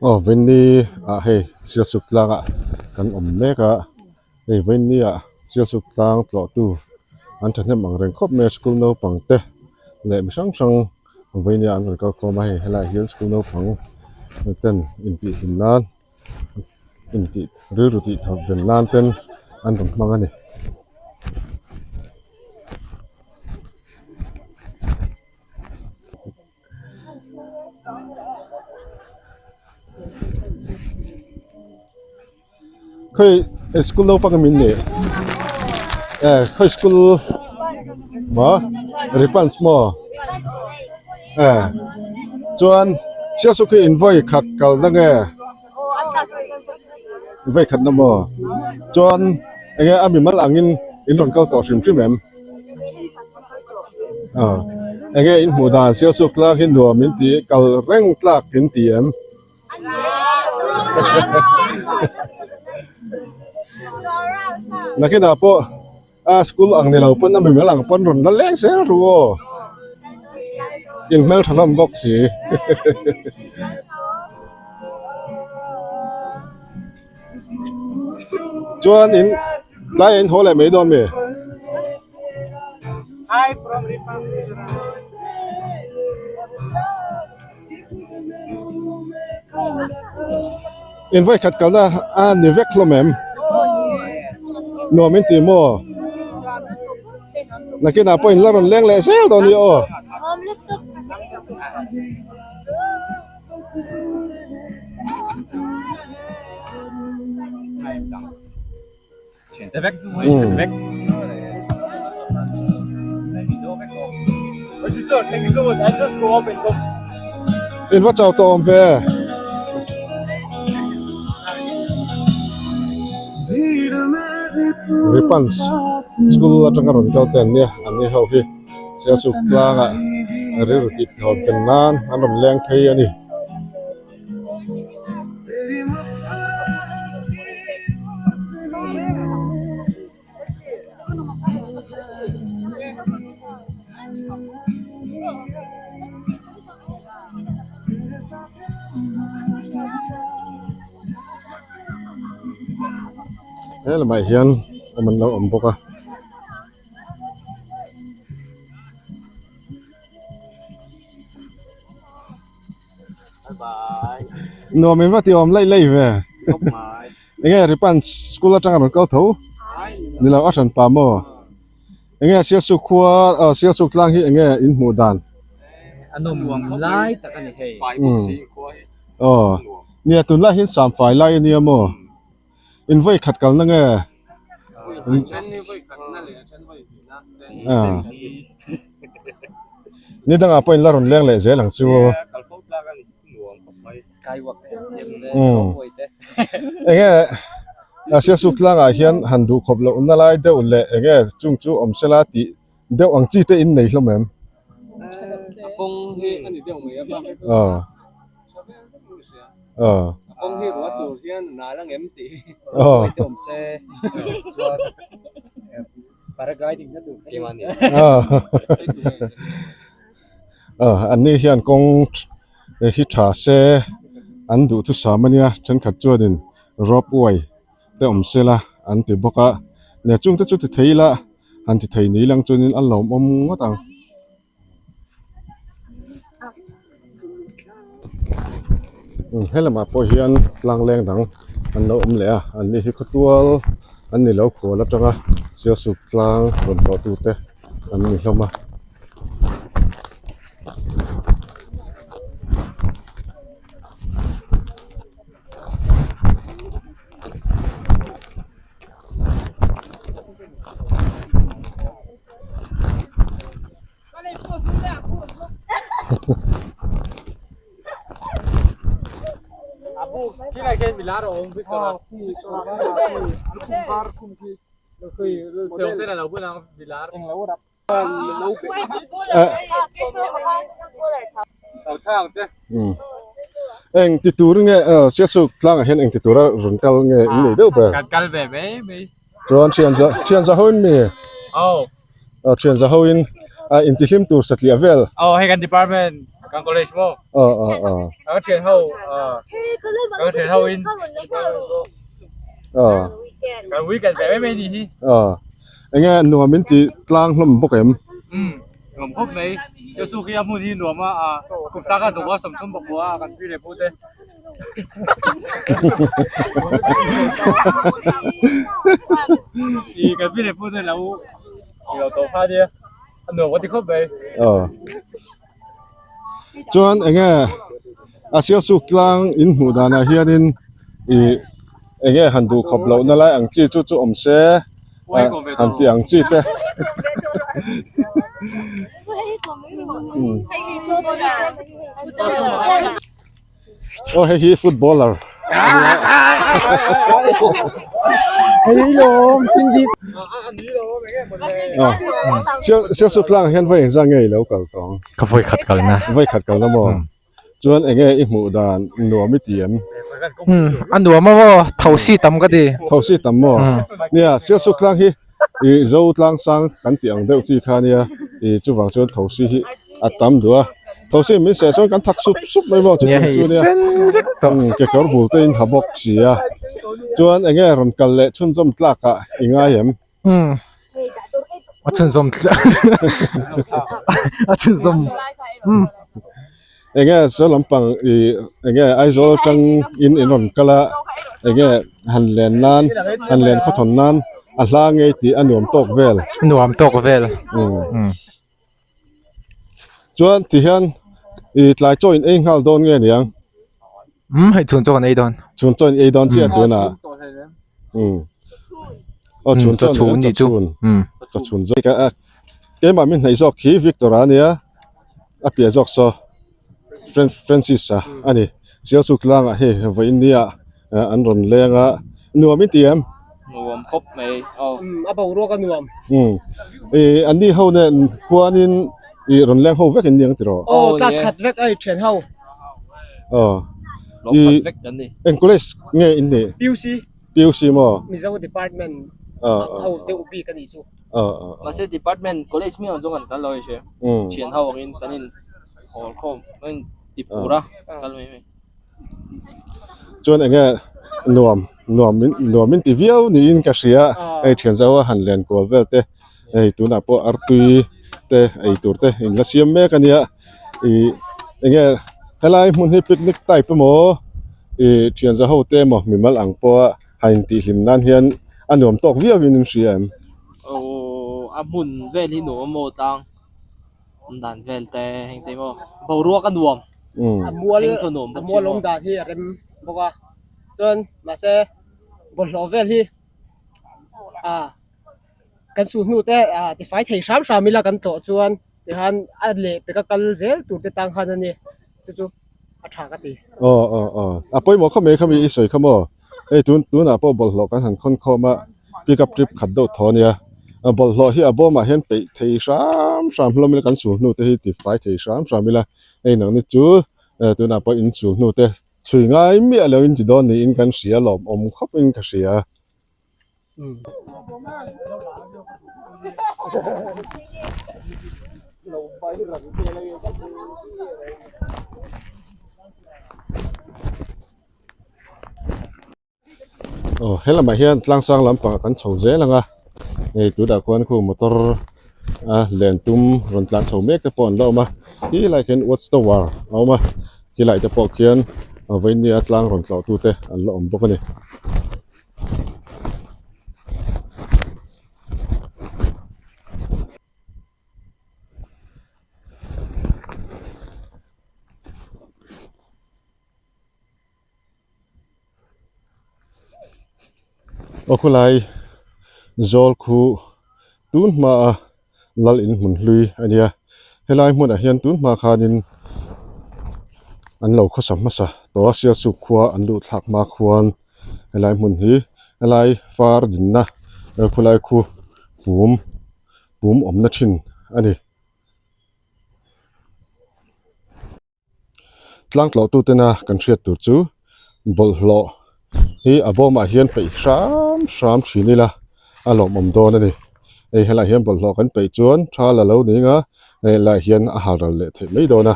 Aw vawiinni ah hei sialsuk tlangah kan awm mek a hei vawiinni ah sialsuk tlang tlawh tu an thahnem ang reng khawp mai a school naupang te leh mi hrang hrang vawiinni ah an rawn kal khawm a hei helaiah hian school naupang ten intihhlim nan intih rilru tih thawk ven nan ten an rawn hmang a ni. Khawi school naupang min nih eh khawi school maw Ripans maw eh chuan sialsuk hi in vawi khat kalna nge vawi khatna maw chuan enge a mimal angin in rawn kal tawh hrim hrim em? Aw enge in hmuh dan sialsuk tlak hi nuam in tih kal reng tlak in ti em? Nakinah pawh a school ang ni lo pawn a mimal ang pawn rawn la leng zel ru aw in hmeltha hlawm bawk si. Chuan in tlaiah in haw leh mai dawn mi? In vawi khat kalna a ni vek hlawm em? Nuam in ti maw? Nakinah pawh in la rawn leng leh zel dawn ni aw. In va chau tawh awm ve. Ripans school atanga rawn kal te an nia an ni ho hi Sialsuk tlangah rilru tih thawm ken nan an rawn leng phei a ni. He lamah hian awm an lo awm bawk a. Nuam in va ti awm laih laih ve. Enge Ripan school atanga rawn kal tho ni lo a hran pa maw? Enge Sialsuk khua ah Sialsuk tlang hi enge in hmuh dan? A nawm lai tak a ni hei. Aw nia tunlai hian samfai lai a nia maw? In vawi khat kalna nge? Ni dangah pawh in la rawn leng leh zel ang chu. Enge Sialsuk tlangah hian han duh khawp loh na lai deuh leh enge chung chu awm sela tih deuh ang chi te in nei hlawm em? Aw. Aw. Aw an ni hian kawng hi tha se an duh thu sam ania thenkhat chuanin rope way te awm sela an ti bawk a nia chungte chu ti thei ila han ti thei ni lang chuanin a lawmawm ngawt ang. He lamah pawh hian tlang leng dang an lo awm leh a an ni hi khawtual an ni lo khual atanga sialsuk tlang rawn tlawh tute an ni hlawm a. Eng ti tur nge Sialsuk tlangah hian eng ti tura rawn kal nge in nei deuh ber? Kan kal ve mai mai. Chuan thian za thian za hoin mi? Aw. Thian za hoin a intihlim tur satliah vel. Aw hei kan department. Kan college maw? Aw aw aw. Kan thian ho kan thian ho in Aw. Kan weekend ve mai mai ni hi. Aw. Enge nuam in ti tlang hlawm bawk em? Umm nuam khawp mai. Chu chu khi a hmun hi nuam a kum sanga zawng a 30 pakua a kan pi leh pu te. I kan pi leh pu te lo lo tawh kha nia a nuam ka ti khawp mai. Aw. Chuan enge a sialsuk tlang in hmuh danah hianin ih enge han duh khawp loh na lai ang chi chu chu awm se han tih ang chi te aw hei hi footballer sialsuk tlang hian vawi engzah nge i lo kal tawh ang? Ka vawi khat kalna. Vawi khat kalna maw? Chuan enge i hmuh dan nuam i ti em? Umm a nuam a maw thosi tam ka ti. Thosi tam maw? Nia Sialsuk tlang hi i zo tlang sang kan tih ang deuh chi kha nia i chuvang chuan thosi hi a tam duh a. Thosi min seh chuan kan thak sup sup mai maw Nia hei sen vek tawh. Umm kekawr bul te in ha bawk si a. Chuan enge rawn kal leh chhunzawm tlak ah i ngai em? Umm a chhunzawm a chhunzawm umm. Enge saw lampang i enge Aizawl atang in in rawn kal a enge han len nan han len khawthawn nan a hla ngei tih a nuam tawk vel. Nuam tawk vel. Umm. Chuan ti hian i tlai chaw in ei nghal dawn nge niang? Umm hei chhun chaw kan ei dawn. Chhun chaw in ei dawn chiah tunah. Umm. Aw chhun chaw chhun ni chu. Umm. Chaw chhun zawk a keimah min hnaih zawk khi Victor a nia a piah zawk saw Francis a ani. Sialsuk tlangah hei vawiin nia an rawn leng a nuam in ti em? Nuam khawp mai aw. Umm a boruak a nuam. Umm ih an ni ho nen khuanin ih rawn leng ho vek in ni ang tiraw? Aw class khat vek a i thian ho. Aw Lawm khat vek kan ni. Eng college nge in nih? PUC. PUC maw? Mizo department ho deuh bik a nih chu. Aw aw. Mahse department college mi ang zawng an kal lo i hria. Umm. Thian ho angin kan in hawl khawm kan in ti phur a kal mai mai. Chuan enge nuam nuam in nuam in ti viau niin ka hria hei thian zau a han len kual vel te hei tunah pawh artui te ei tur te in la siam mek ania ih enge helai hmun hi picnic type emaw ih thian za ho te emaw mimal ang pawha han intih hlim nan hian a nuam tawk viau in in hria em. Aw a hmun vel hi nuam a maw tlang. Awm dan vel te heng te maw boruak a nuam a mual a mual awm dan hi a rem bawk a chuan mahse bawlhhlawh vel hi ah kan su hnu te ah tifai thei hram hram ila kan tlawh chuan tihian a leh peka kal zel tur te tang khan a ni chu chu a tha ka ti. Aw aw aw a pawimawh khawp mai khami i sawi kha maw hei tun tunah pawh bawlhhlawh kan han khawn khawm a pick up trip khat deuh thaw a nia bawlhhlawh hi a bawmah hian peih thei hram hram hlawm ila kan sul hnu te hi ti fai thei hram hram ila hei nang ni chu tunah pawh in sul hnu te chhui ngai miah lo in ti dawn niin kan hria lawmawm khawp in ka hria. Aw he lamah hian tlang sang lampangah kan chho zel ang a hei tunah khuan khu motor a len tum rawn tlan chho mek te pawh an la awm a khi laiah khian watch tower a awm a khi lai te pawh khian vawin nia tlang rawn tlawh tute an la awm bawk a ni. Aw khawlai zawl khu tun hmaa lal in hmun hlui a nia helai hmunah hian tun hma khanin an lo khawsa hmasa tawh a sialsuk khua an luh thlak hma khuan helai hmun hi helai far dinna khawlai khu pum pum awmna thin a ni. Tlang tlawh tu tena kan hriat tur chu bawlhhlawh hi a bawmah hian peih hram hram thin ila a lawmawm dawn a ni hei helaiah hian bawlhhlawh kan peih chuan tha la lo ning a helaiah hian a hal ral leh theih mai dawn a.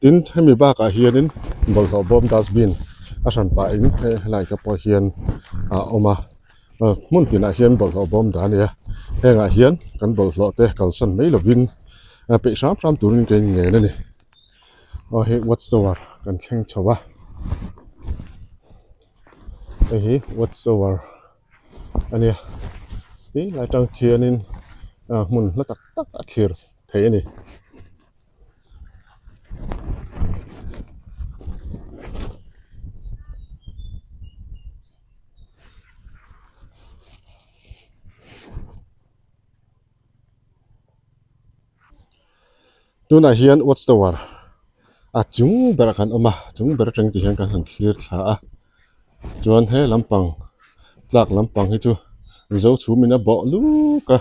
Tin hemi bakah hianin bawlhhlawh bawm dustbin a hran pahin helai te pawh hian a awm a hmun tinah hian bawlhhlawh bawm dah a ni a hengah hian kan bawlhhlawh te kalsan mai lovin peih hram hram turin ka inngen a ni aw hei watch tower kan thleng chho a hei hi watch tower a nia ti lai tang khianin hmun hla tak tak a thlir thei a ni. Tunah hian watch tower a chung berah kan awm a chung ber atang tih hian kan han thlir thla a chuan he lampang tlak lampang hi chu zo chhum in a bawh luk a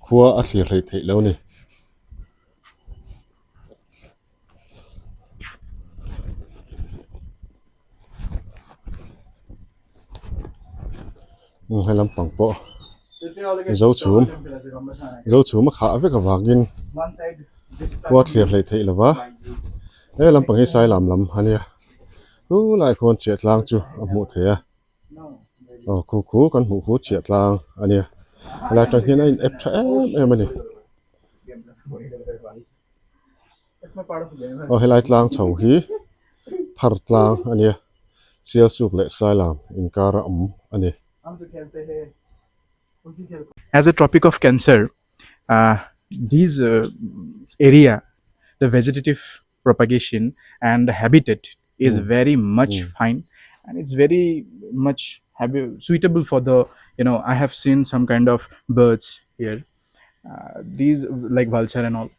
khua a thlir hleih theih lo a ni. He lampang pawh zo chhum zo chhum a khah vek avangin khua thlir hleih theih lo va he lampang hi sai lam lam a nia chu lai khuan chhiah tlang chu a hmuh theih a aw khu khu kan hmuh khu chhiah tlang a nia helai atang hian a in ep tha em em a ni. Aw helai tlang chho hi phar tlang a nia Sialsuk leh Sailam inkar a awm a ni. As a tropic of cancer ah this area the vegetative propagation and the habitat is very much fine and it's very much suitable for the you know I have seen some kind of birds here uh, these like vulture and all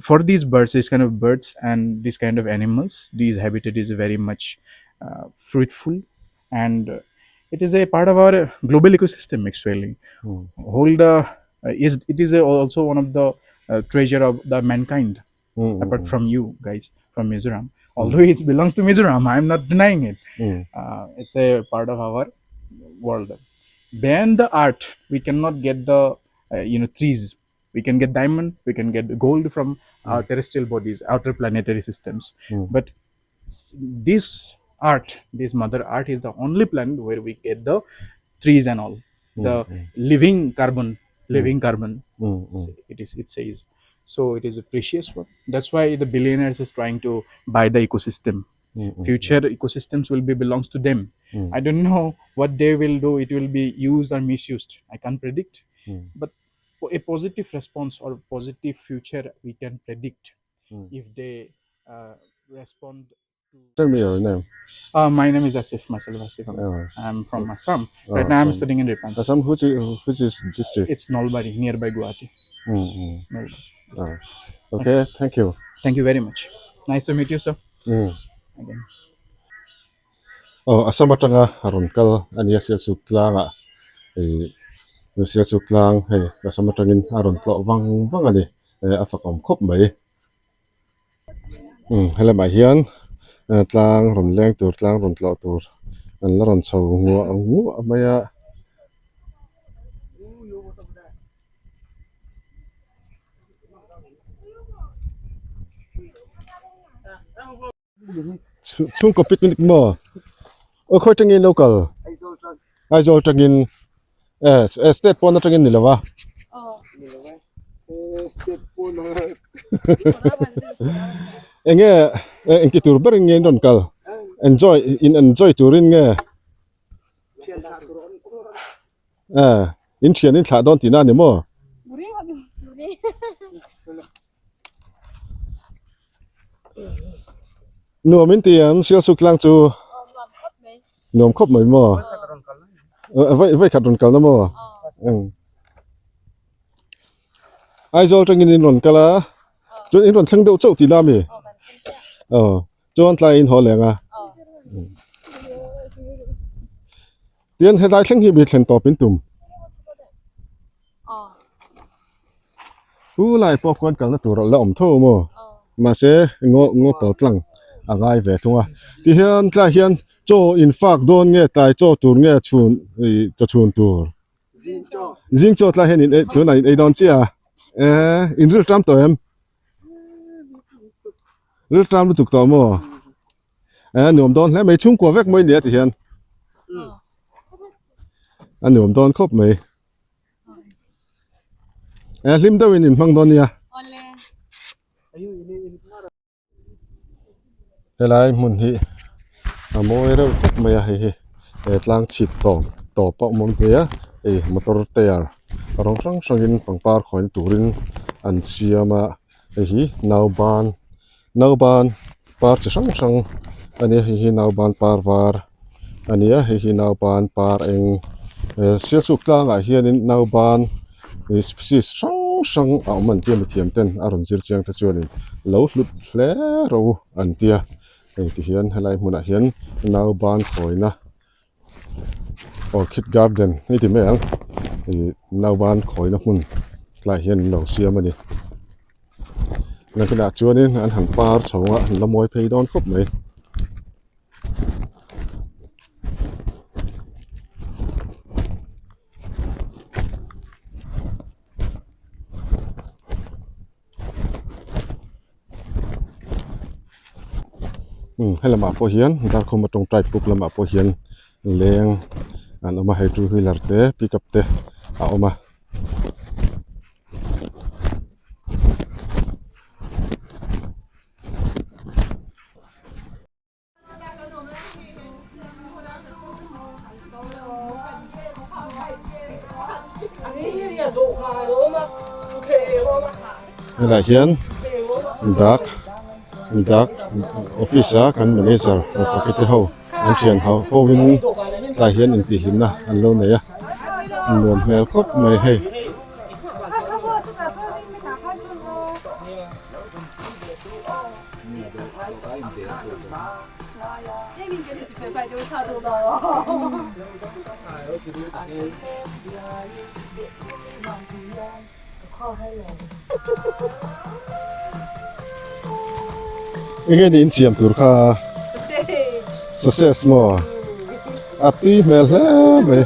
for these birds these kind of birds and these kind of animals these habitat is very much uh, fruitful and uh, it is a part of our global ecosystem actually mm. whole the uh, is it is a, also one of the uh, treasure of the mankind mm. apart from you guys from Mizoram although it belongs to Mizoram I'm not denying it mm. uh, it's a part of our world Then the art we cannot get the uh, you know trees we can get diamond we can get gold from our terrestrial bodies outer planetary systems mm. but this art this mother art is the only planet where we get the trees and all mm. the mm. living carbon living mm. carbon mm. it is it says so it is a precious one that's why the billionaires is trying to buy the ecosystem mm. future ecosystems will be belongs to them mm. i don't know what they will do it will be used or misused i can't predict mm. but a positive response or positive future we can predict mm. if they uh, respond to Tell me your name. Uh, my name is Asif, myself Asif. Oh. I'm from Assam. Oh, right now I'm Assam. studying in Ripans. Assam, which is, which is district? It's Nalbari, nearby Guwahati. Mm, Nalbari. Oh. Okay, thank you. Thank you very much. Nice to meet you, sir. Mm. Again. Aw Assam atanga a rawn kal a nia Sialsuk tlangah ih Sialsuk tlang hei Assam atangin a rawn tlawh vang vang a ni eh a fak awm khawp mai umm helamah hian tlang rawn leng tur tlang rawn tlawh tur an la rawn chho nguah nguah mai a. Chhungkaw picnic maw aw khawi tangin lo kal Aizawl tangin eh state pawn atangin ni lo a enge engti tur ber in nge in rawn kal enjoy in enjoy turin nge eh in thian in thlah dawn tihna a ni maw. Nuam in ti ang Sialsuk tlang chu nuam khawp mai maw vai vai khat rawn kalna maw Aizawl tangin in rawn kal a chuan in rawn thleng deuh chauh tihna ami aw chuan tlai in haw leng a tian helai thleng hi mi thlen tawp in tum. Chu lai pawh khuan kalna tur a la awm tho maw mahse ngaw ngaw pal tlang a ngai ve thung a tihian tlaiah hian chaw in fak dawn nge tlai chaw tur nge chhun ih chaw chhun tur zing chaw tlaiah hian in ei tunah in ei dawn chiah a ehh in rilṭam tawh em? Rilṭam lutuk tawh maw? A nuam dawn hle mai chhungkua vek mai nia ti hian a nuam dawn khawp mai e hlim deuh in in hmang dawn nia helai hmun hi a mawi reuh khawp mai a hei hi he tlang chhip tawm tawp a awm awm thei a hei motor tyre rawng hrang hrang in pangpar khawi na turin an siam a hei hi nauban Nauban par chi hrang hrang a ni a hei hi nauban par var a ni a hei hi nauban par eng sialsuk tlangah hianin nauban ih species hrang hrang a awm an tia mithiam ten a rawn zir chiang te chuanin lo hlut hle ro an tia hei ti hian helai hmunah hian nauban khawina orchid garden hei ti mai ang ih nauban khawina hmun tlaiah hian an lo siam a ni nakinah chuanin an han par chho a an la mawi phei dawn khawp mai. Umm he lamah pawh hian darkhawm atang type book lamah pawh hian leng an awm a hei two wheeler te pickup te a awm a. Helaiah hian dak dak office a kan manager Rafaki te ho an thian ho hoin tlai hian intihhlimna an lo nei a nuam hmel khawp mai hei. Enge ni in siam tur kha sausage maw a tui hmel hle mai.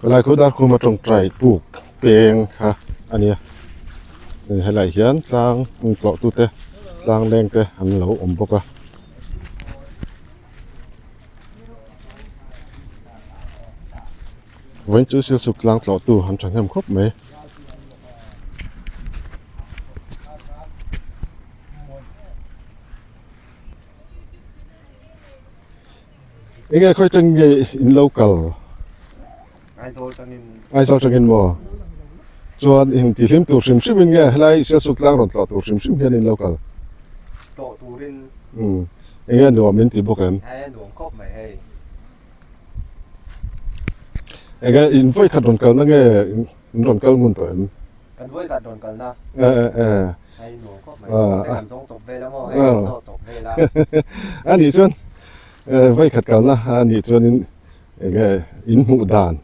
Helai khu Darkhuma tawngtai puk peng kha a nia helai hian tlang tlawh tute tlang leng te an lo awm bawk a. Vawiin chu Silsuk tlang tlawh tu an thahnem khawp mai. Enge khawi tang nge in lo kal? Aizawl tangin. Aizawl tangin maw? Chuan in ti hlim tur hrim hrim in nge helai Sialsuk tlang rawn tlawh tur hrim hrim hian in lo kal? Tlawh turin. Umm enge nuam in ti bawk em? He nuam khawp mai hei. Enge in vawi khat rawn kalna nge in rawn kal ngun tawh em? Kan vawi khat rawn kalna. E e e. Hei nuam khawp mai. Te kan zawng chawp vel a maw hei kan zawt chawp vel a. A nih chuan vawi khat kalna a nih chuanin enge in hmuh dan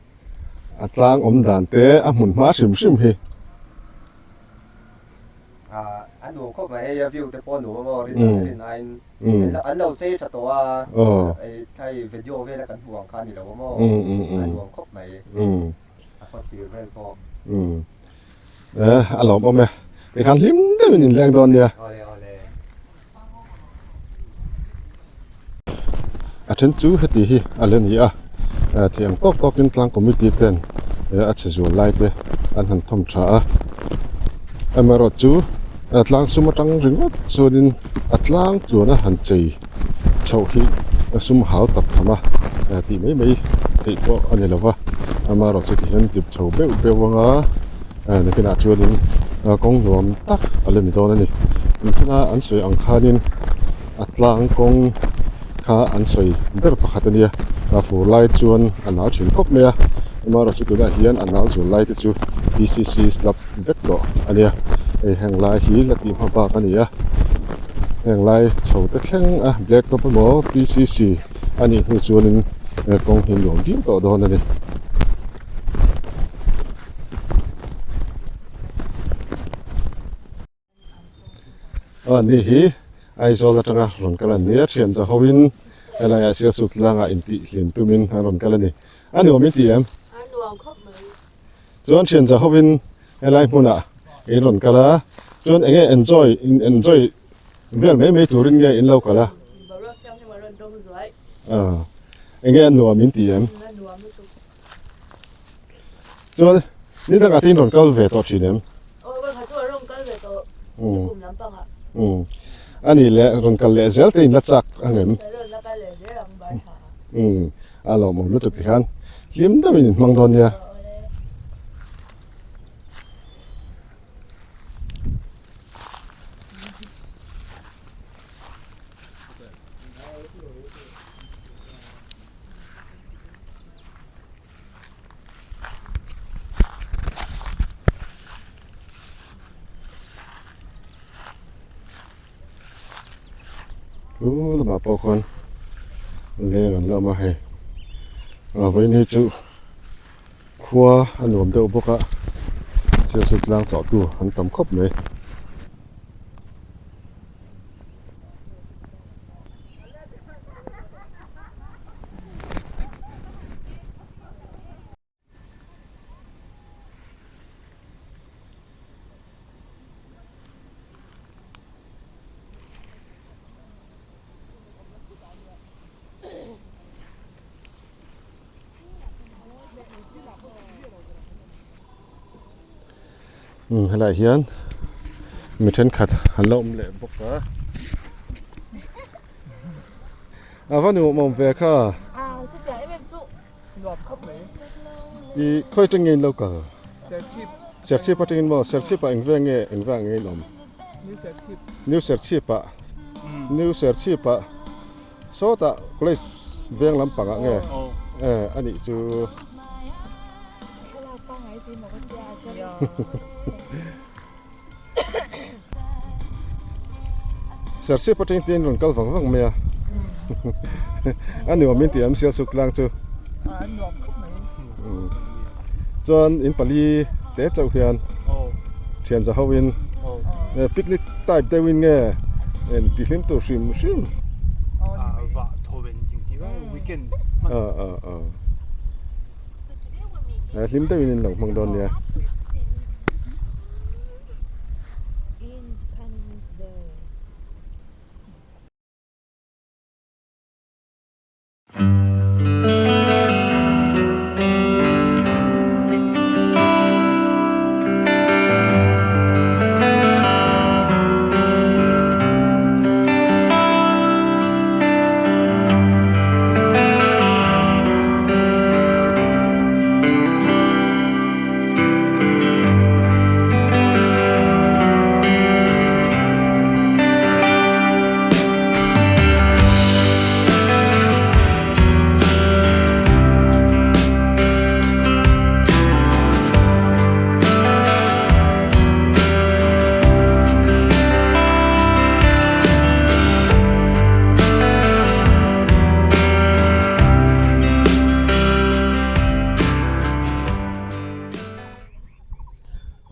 a tlang awm dan te a hmun hma hrim hrim hi. A nuam khawp mai hei a view te pawh a nuam a maw rin rin aiin an lo chei tha tawh a hei video vela kan hmuh ang kha a ni lo a maw a nuam khawp mai. A khaw thlir vel pawh. Umm eh a lawm awm e tikhan hlim deuhin in leng dawn nia. Awle awle. A then chu heti hi a la ni a thei ang tawk tawkin tlang committee ten a chhe zual lai te an han thawm tha a amaherawh chu tlang sum atang ringawt chuanin a tlang tluan a han chei chhoh hi a sum hau tak tham a tih mai mai theih pawh a ni lo va amaherawh chu tihian dip chho beuh beuh anga nakinah chuanin kawng nuam tak a la ni dawn a ni inchhunga an sawi ang khanin a tlang kawng kha an sawi ber pakhat a nia a fur lai chuan a nal thin khawp mai a amaherawh chu tunah hian a nal zul lai te chu P C C slab vek tawh a nia hei heng lai hi la tih hma bak a ni a. Heng lai chho te thleng a black top emaw P C C a nih hnu chuanin kawng hi nuam viau tawh dawn a ni. Aw ni hi Aizawl atanga rawn kal an ni a thian za hoin helai ah Sialsuk tlangah intih hlim tumin an rawn kal a ni. A nuam in ti em? A nuam khawp mai. Chuan thian za hovin helai hmunah in rawn kal a, chuan eng nge enjoy in enjoy vel mai mai turin nge in lo kal a? Aaa eng nge a nuam in ti em? Chuan ni dangah te in rawn kal ve tawh thin em? Umm a nih leh rawn kal leh zel te in la chak ang em? Umm a lawmawm lutuk tikhan hlim deuhin in hmang dawn nia. Chu lamah pawh khuan leng an la awm a hei a vawiin hi chu khua a nuam deuh bawk a chhiarchhip tlang tlawh tu an tam khawp mai. Umm helaiah hian mi thenkhat an la awm leh bawk a a va nuam awm ve kha I khawi atang nge in lo kal? Serchhip. Serchhip atangin maw? Serchhip ah eng veng nge eng vang nge in awm? New Serchhip. New Serchhip ah New Serchhip ah sawtah college veng lampang ah nge? Eh anih chu. Serchhip atang te in rawn kal vang vang mai a a nuam in tih am sial suk tlang chu chuan in pali te chauh hian thian za ho in picnic type deuh in nge en ti hlim tur hrim hrim hlim deuh in in lo hmang dawn nia.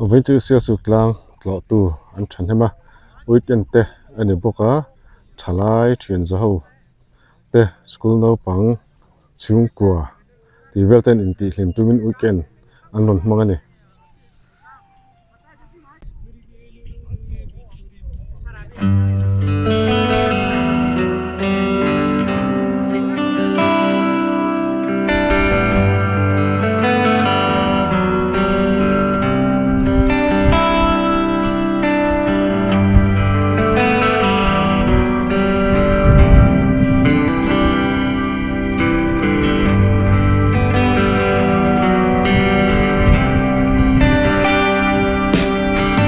Vawiin chu Sialsuk tlang tlawh tu an thahnem a weekend te a ni bawk a thalai thian za ho te school naupang chhungkua tih vel ten intihhlim tumin weekend an rawn hmang a ni.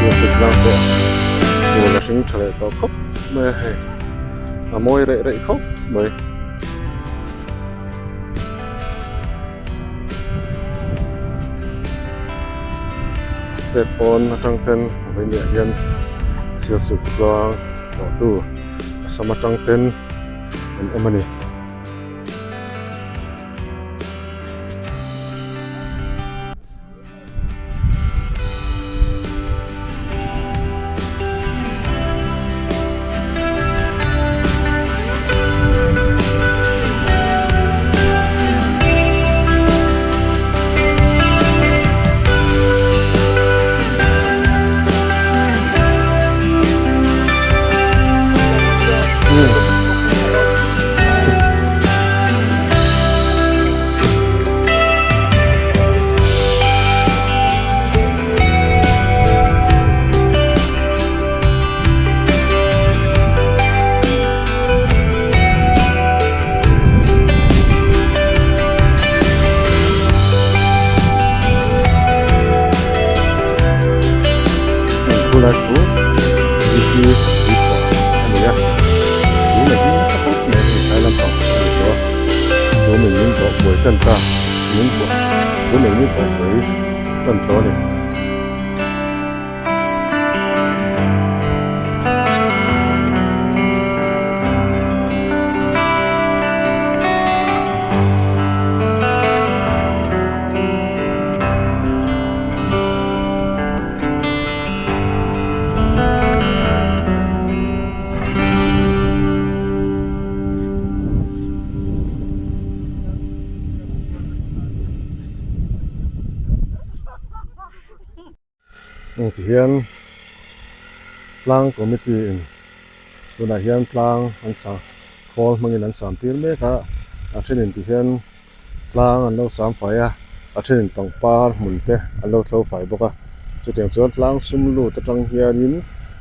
Sialsuk tlang pawh phul a hring tha leh tawh khawp mai a hei a mawi reih reih khawp mai. Step pawn atang ten vawiin ah hian Sialsuk tlang tlawh tu a sam atang ten an awm a ni. Khulai khu DC tuikhuah a ni a, chhum a zing nasa khawp mai hei tlai lampang a ni tawh a, chhum in min bawh buai tan ta, min bawh chhum in min bawh buai tan tawh a ni. Heng ti hian tlang committee in tunah hian tlang an sa khawl hmangin an sam tir mek a a thenin ti hian tlang an lo sam fai a a thenin pangpar hmun te an lo thlo fai bawk a chutiang chuan tlang sum lut atang hianin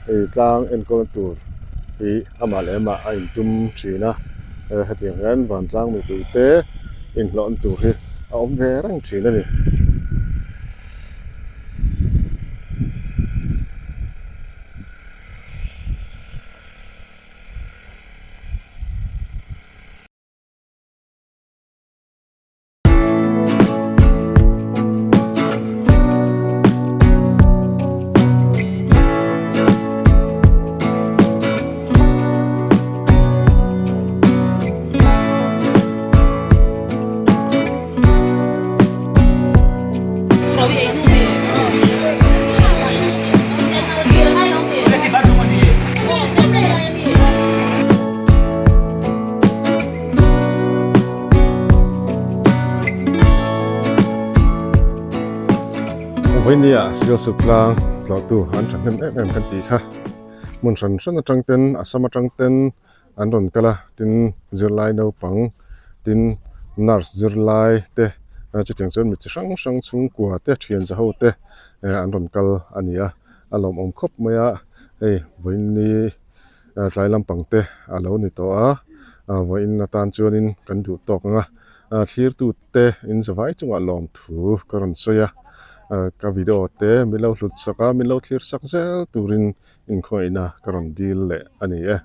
hei tlang enkawl tur hi amah leh amah a intum thin a hetiang hian vantlang mipui te inhlawhna tur hi a awm ve reng thin a ni. Vawinia Sialsuk tlang tlawhtu an thahnem em em kan tih kha hmun hran hran atang ten Assam atang ten an rawn kal a tin zirlai naupang tin nurse zirlai te chutiang chuan mi chi hrang hrang chhungkua te thian za ho te an rawn kal a ni a a lawmawm khawp mai a hei vawiin tlai lampang te a lo ni tawh a vawiin atan chuanin kan duh tawk ang a thlir tute in zavai chungah lawmthu ka rawn sawi a ka video te min lo hlut sak a min lo thlir sak zel turin inkhawihna ka rawn dil leh a ni e.